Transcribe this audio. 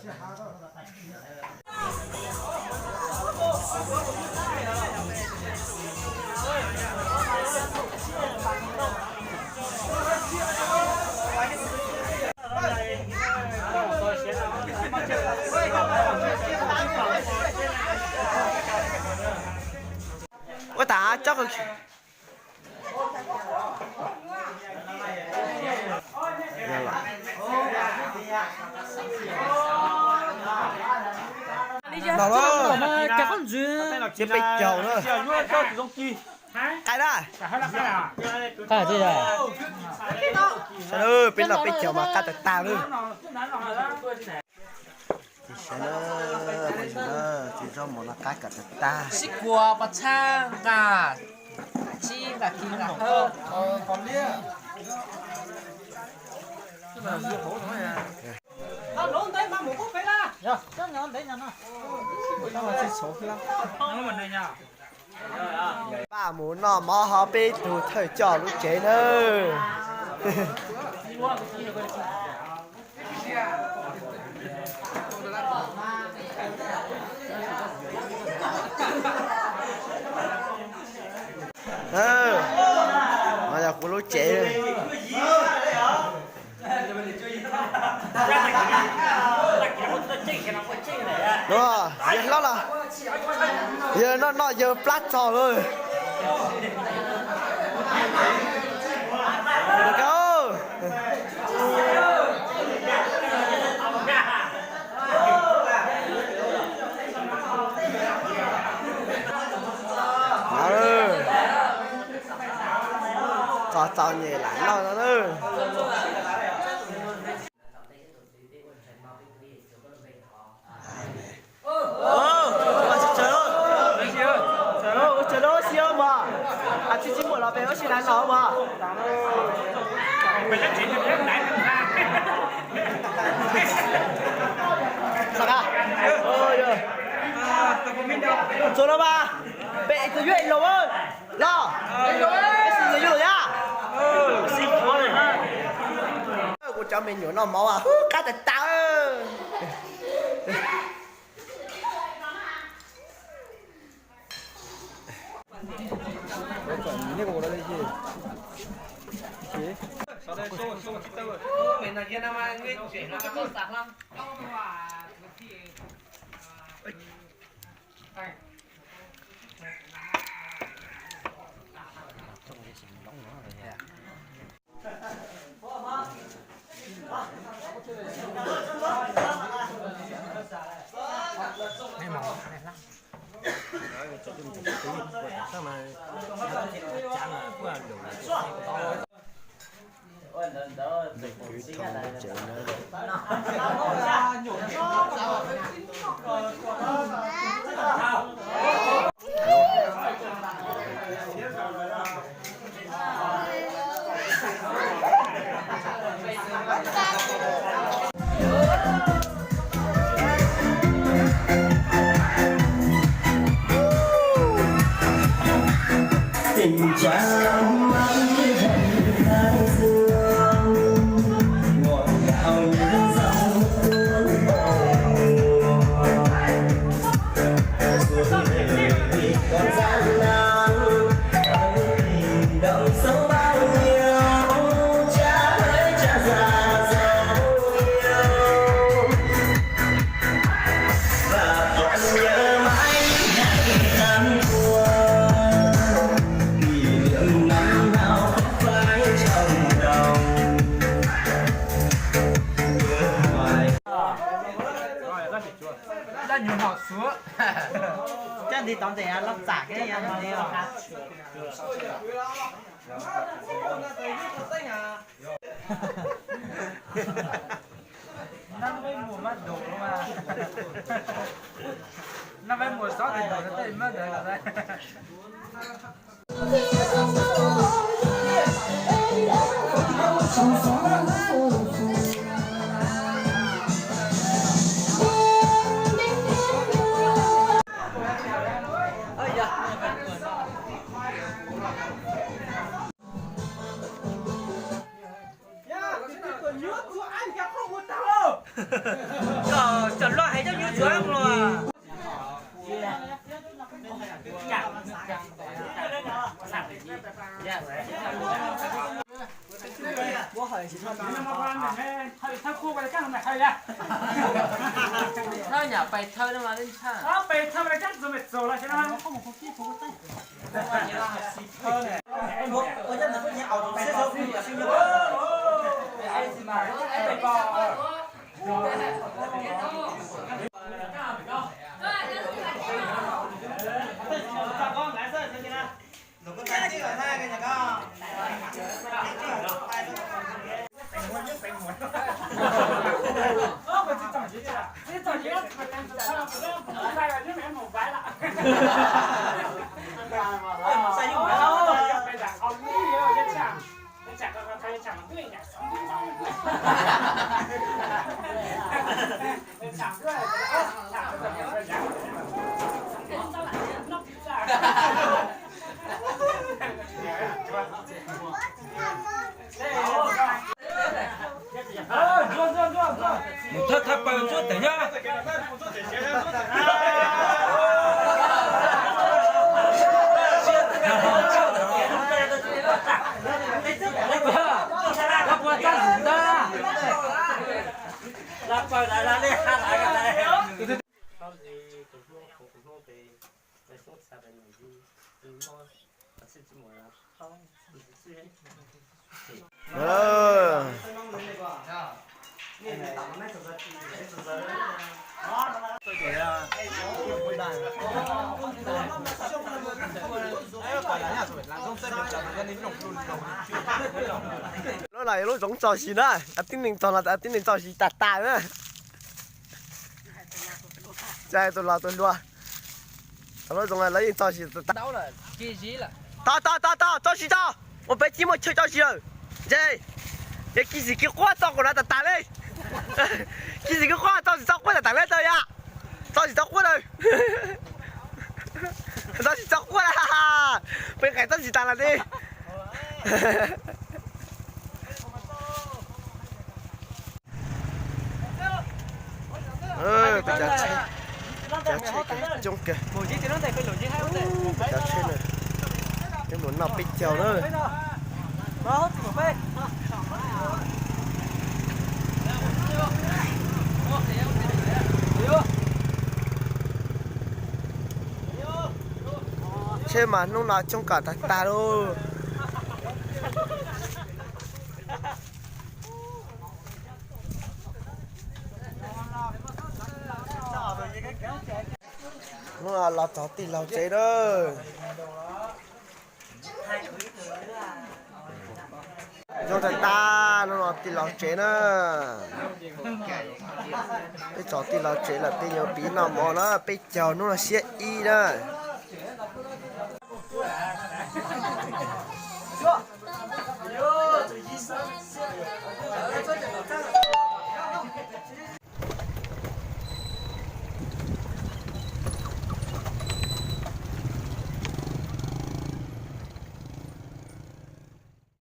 Ua tas tsob no, ces peb caug na. Qai na. Peb noj peb caug mas qab tag tag lawm. Ces sawv daws, peb zaub mov no qab kom tag tag. Sib kuas pas txhab nqa, sib nqa kis nqa hawb. Pab mus noj mov ho peb tug thawj coj lub tsev nawb. No yog kuv lub tsev. Yawg hlob los, yawg noj noj yawg plab txog lawm. Txog txog nyem lam noj no na. Ua tsaug ntau, ua tsaug ntau ua si mog. Tsis tsis muaj los pem ua si na no mog. Txog los mas, pem tus yuav los los, peb xwb yuav los thiab. Kuv cov me nyuam noj mov hub qab tas tas. Tình chàng mãi hẹn Thái Dương, ngọt ngào như dòng tuôn. Suốt đời vì con gian nan, ân tình đậm sâu bao nhiêu, cha ơi cha già dấu yêu. Và con nhớ mãi những ngày tháng thua, kỷ niệm năm nào khắc khoải trong lòng. Nhớ hoài. Coj nti tod ntawm loj txam thiab yog no li os. Nab peb muag mab dum mas, nab peb muag xob tes dum tej mab ntawd. Cov, cov loj hais coj nyuj tsuav los. Thawj nyam pais thawj no mas leej tshaj. Mus thawj thawj plaws ntsuab teg nyob. Lub no yog lub zoov txo si na, tib neeg txog los tib neeg txo si tas tas na. Tsis hais tus laus tus hluas, tau lub zoov lawv yeej txo si tas. Tau tau tau tau, txo si tau. Ua peb tsis muaj chaw txo si lawm. Ntshe yog Kiv Xim Kiv Quab txo kom no tas tas li. Kiv Xim Kiv Quab txo tsis txo quab tas tas li tau yom. Txo tsis txo quab lawm. Txo tsis txo quab lawm. Peb qais txo tsis tas lawm li. Peb cov tsheb, cov tsheb coob kawg. Peb cov tsheb na, peb mus noj peb caug na. Tsheb mas hnub no coob kom tag tag lauj. Hnub no los txog tij laug tsev na. Zoo tag tag, hnub no tij laug tsev na. Peb txog tij laug tsev lawm, peb yuav piv noj mov na, peb caug hnub no siab ib na.